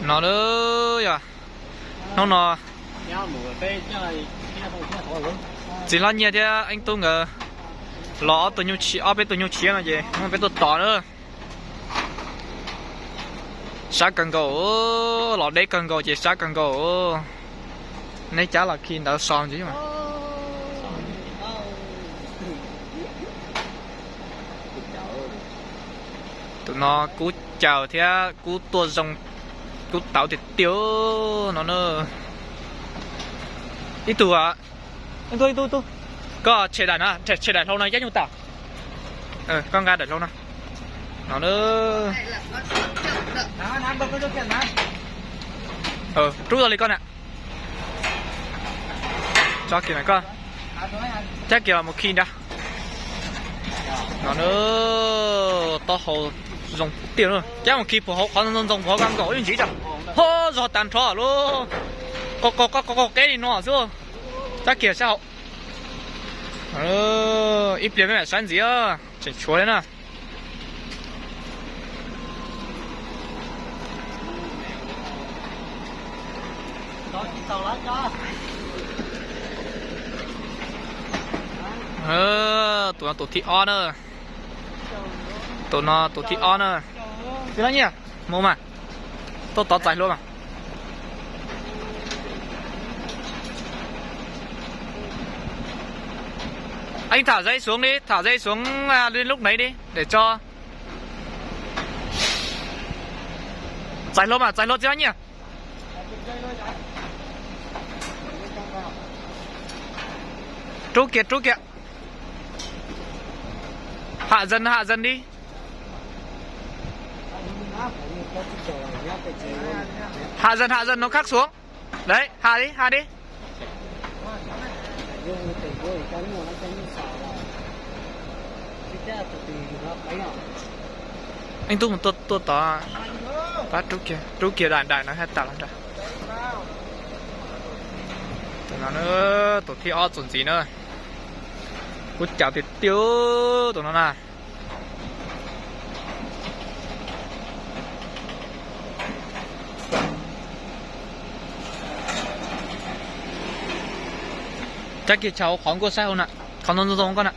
No lawm yog hnub no txiv hlob Nyiaj thiab Eeb Tub nkawd los ob tug nyuj tshiab, ob peb tug nyuj tshiab no ces hnub no peb tuaj tos na. Sab kawg nkaus, los deb kawg nkaus ces sab kawg nkaus. Neb cab los khi ntawd so ntxiv. Tus no kub caws thiab kub tuaj zoo, kub tawv tiag tiag no na. Ib tug, ib tug, ib tug, koj tshem daim na, tshem daim hlau no cab nyuj tas. Koj nqa daim hlau no. No na. Rub tau li koj na. Tso kiag na koj. Cab kiag los mus khi nrad. No na, taub hau zoo tiag na. Cab mus khi puag hauv qhov ntxoog ntxoog puag hauv kab nkaum ib ntsis tso. Ho zog tag nrho lub, qaug qaug qaug qaug qeb li no xwb. Cab kiag sab hauv. Ib pliag peb mam saib ntxiv, tseem tshuav li na. Tus no tus thib ob na. Tus no tus thib ob na. Txiv hlob Nyiaj, mus mas, tuaj tov txais hlua mas. Anh thả dây xuống đi, thả dây xuống, à, lên lúc đấy đi, để cho. Txais hlua mas, txais hlua txiv hlob Nyiaj. Rub kiag, rub kiag. Hạ dần, hạ dần đi. Hạ dần, hạ dần, nó khắc xuống. Đấy, hạ đi, hạ đi. Ej tub mus tuaj, tuaj tod, pab rub kiag, rub kiag daim, daim no haj tawm los nrad. Tus no, tus thib ob txuas ntxiv na. Kub caws tiag tiag tus no na. Cab kiag tshav hauv qhov nkuaj saib hauv na, qhov ntoo ntoo koj na.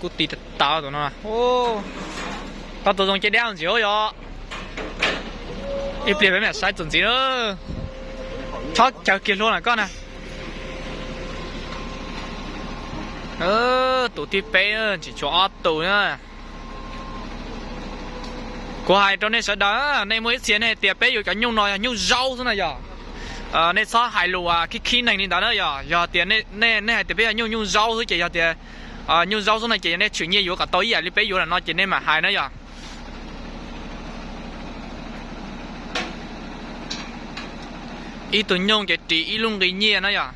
Kub ti tas tas tus no. Koj tua zoo cia dab ntxiv yog. Ib pliag peb mam saib txuas ntxiv na. Txhob caws kiag hlua na koj na. Tus thib peb tseem tshuav ob tus na. Kuv hais rau nej sawv daws, nej muaj ib txhia nej hais tias peb yuav cov nyuj no yog nyuj zaub xwb na yog, nej txhob hais lus khib khib neeg li ntawd na yog. Yog tias nej hais tias peb yog nyuj, nyuj zaub xwb ces yog tias nyuj zaub xwb no ces yog nej tshwm nyiaj yuav kom tau ib yam li peb yuav no ces nej mam hais na yog. Ib tug nyuj ces ris ib lub nqi nyiaj na yog.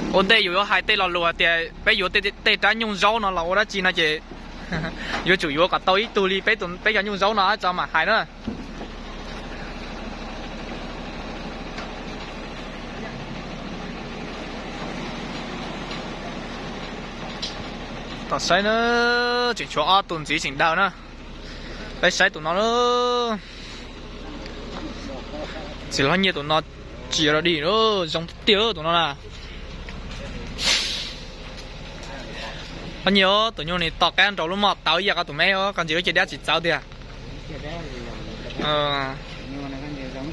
Ua ntej yus yuav hais tej lo lus tias peb yuav tej rab nyuj zaub no los ua dab tsi no ces yuav tsum yuav kom tau ib tug li peb, peb cov nyuj zaub no tso mam hais na. Tom saib na, tseem tshuav ob tus ntxiv tseem daws na. Peb saib tus no na. Txiv hlob Nyiaj tus no tsis yog dog dig, zoo tiag tiag tus no na. Hlob Nyiaj, tus nyuj ni tom qab nraud lub mom tawv yam qhov tus me, koj ntsia lub caj dab tsis txawv tiag.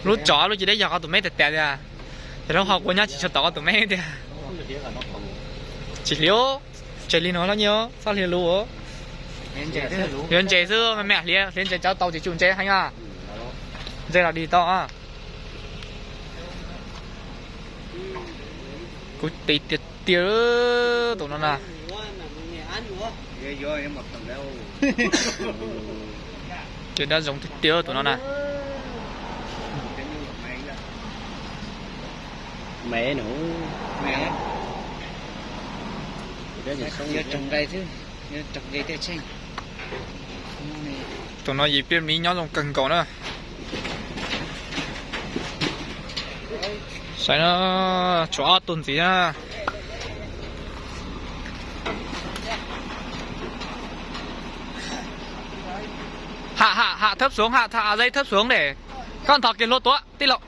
Lub tsov lub caj dab yog qhov tus me tas tas tiag. Ces lub hau kua nyob tsis tshua tom qhov tus me tiag. Tsis hliv, tseg li no hlob Nyiaj, txhob hliv lus. Yuav ntses xwb, me me hliv, hliv ntses tsawv tau tsis tsum ntses heev na. Ntses los dig tau. Kub ti tiag tiag tus no na. Caj dab zoo tiag tiag tus no na. Tus no yim pliaj miv nyob zoo kawg nkaus na. Saib na, tshuav ob tug ntxiv na. Hạ, hạ, hạ thấp xuống, hạ, hạ dây thấp xuống để con thò kiệt hlua tuaj tij laug.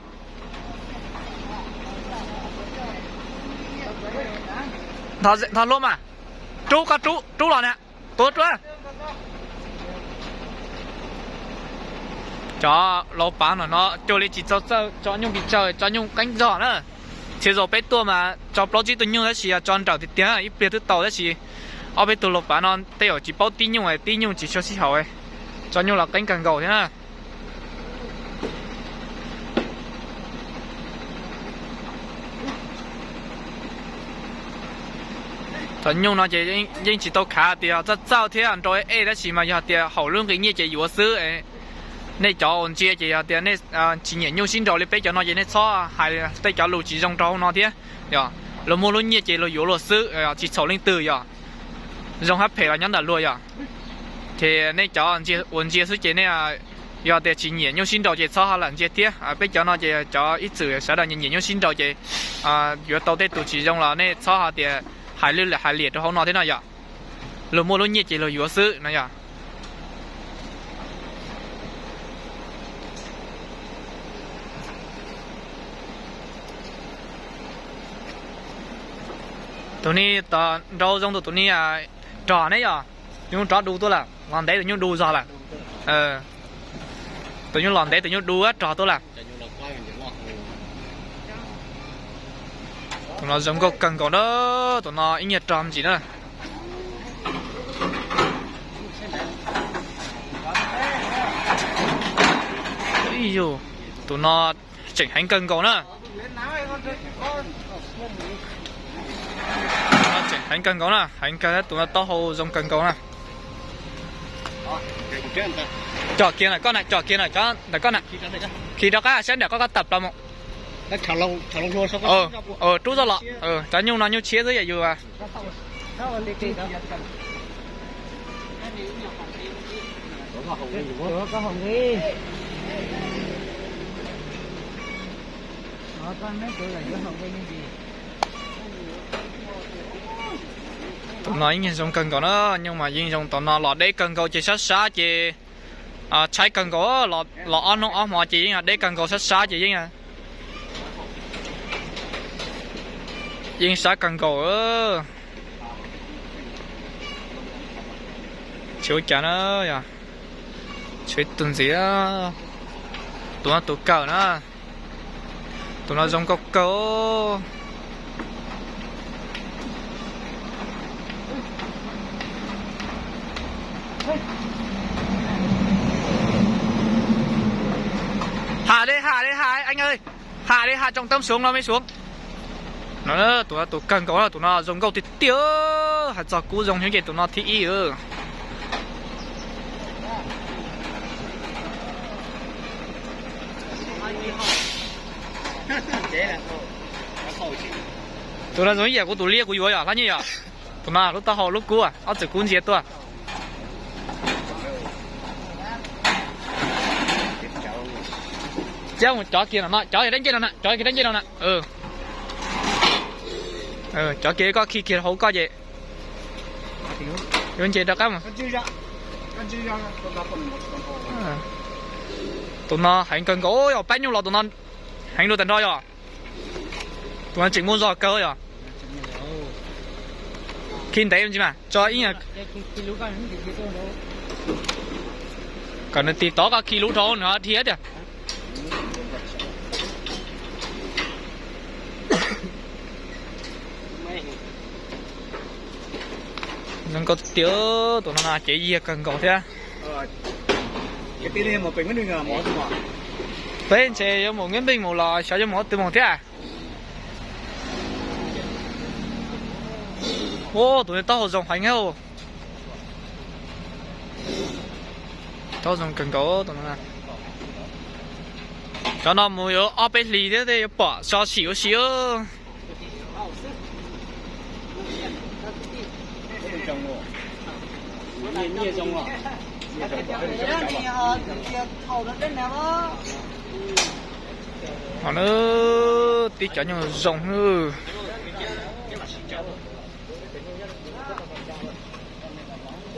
Thò hlua mas. Rub, koj rub, rub los na. Tuaj rub. Cov laus pav no no cuag li tsis txaus txawj tso nyuj pes tsawg, tso nyuj qeeb zog na. Txhia zaus peb tuaj mas tso plaub tsib tug nyuj tab sis yog tso nrawm tiag tiag ib pliag twb tau tab sis ob peb tug laus pav no tej zaum tsis paub tib nyuj, tib nyuj tsis tshua sib haum, tso nyuj los qeeb kawg nkaus thiab na. Cov nyuj no ces yeej tsis tau khav tias txawj txawj thiab nrau ej tab sis mas yog tias haum lub nqi nyiaj ces yuav xwb. Nej cov uas ntsia ces yog tias nej tsis nyiam nyuj sib nraus li peb cov no ces nej txhob hais tej cov lus tsis zoo rau hauv no thiab. Yog luag muaj lub nyiaj ces luag yuav luag xwb, tsis txhaum leej twg yog. Zoo hab phem los nyob ntawm luag yog. Ces nej cov uas ntsia xwb ces nej yog tias tsis nyiam nyuj sib nraus ces txhob ho lam ntsia thiab. Peb cov no ces cov ib txwm sawv daws nyiam nyiam nyuj sib nraus ces yuav tau tej tus tsis zoo los nej txhob ho tias hais lwj hais liam rau hauv no thiab no yom. Luag muaj lub nyiaj ces luag yuav xwb no yom. Tus ni nrau zoo tus, tus ni rog ne yom. Tus nyuj rov du tuaj lawm, los ntev tus nyuj du zog lawm. Tus nyuj los ntev tus nyuj du rog tuaj lawm. Tus no zoo nkauj kawg nkaus na, tus no ib nyuag rog me ntsis na. Tus no tseem heev kawg nkaus na. Tseem heev kawg nkaus na, heev kawg, tus no taub hau zoo kawg nkaus na. Coj kiag na koj na, coj kiag na, cov ntawm koj na. Khi rov qab sab nram koj, koj tawm plaws mus. Rub zoj los, cov nyuj no nyuj tshiab xwb yam yus. Tus no yeej zoo kawg nkaus na, nyuj mas yeej zoo, tus no los deb kawg nkaus ces sab sab ces tshaib kawg nkaus, los ob hnub ob hmo ces yeej deb kawg nkaus, sab sab ces yeej, yeej sab kawg nkaus. Tsis ua cas na, yog tshuav tus ntxiv, tus no tus kawg na. Tus no zoo nkauj kawg. Hạ đi, hạ đi, hạ, anh ơi. Hạ đi, hạ trọng tâm xuống, nó mới xuống. No tus, tus kawg nkaus, tus no zoo nkauj tiag tiag, hais txog kub zoo xyov ces tus no thib ib. Tus no zoo ib yam kuv tus liab kuv yuav yom, Hlab Nyiaj yom. Tus no lub taub hau lub kub, ob txwm kub ntsia tuaj. Cab mus cov kiag no, cov kiag dab ncej no na, cov kiag dab ncej no na. Cov kiag koj khi kiag hauv koj ces yuav nce rov qab mus. Tus no heev kawg nkaus yog, pab nyuj los tus no heev dua tag nrho yog. Tus no tseem muaj zog kawg yog. Khi ntev ntsis mas tso ib, kom nws tig tod koj khi lub rau nws dhia tiag. Zoo nkauj tiag, tus no cev yiag kawg nkaus thiab. Peb ntshe yuav mus Nkeeb Npeej mus los xyov yuav mus ob tw mus thiab. Ua tus no taub hau zoo heev, taub zoo kawg nkaus. Cov no mus yuav ob peb hlis thiab tej yuav pom so sim ua si. Ho na, tib cov nyuj zoo.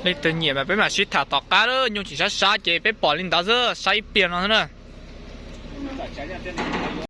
Leej twg nyiam mas peb mam sib tham tom qab, nyuj tseem sab sab ces peb pom li ntawd xwb, sab ib pliag no xwb na.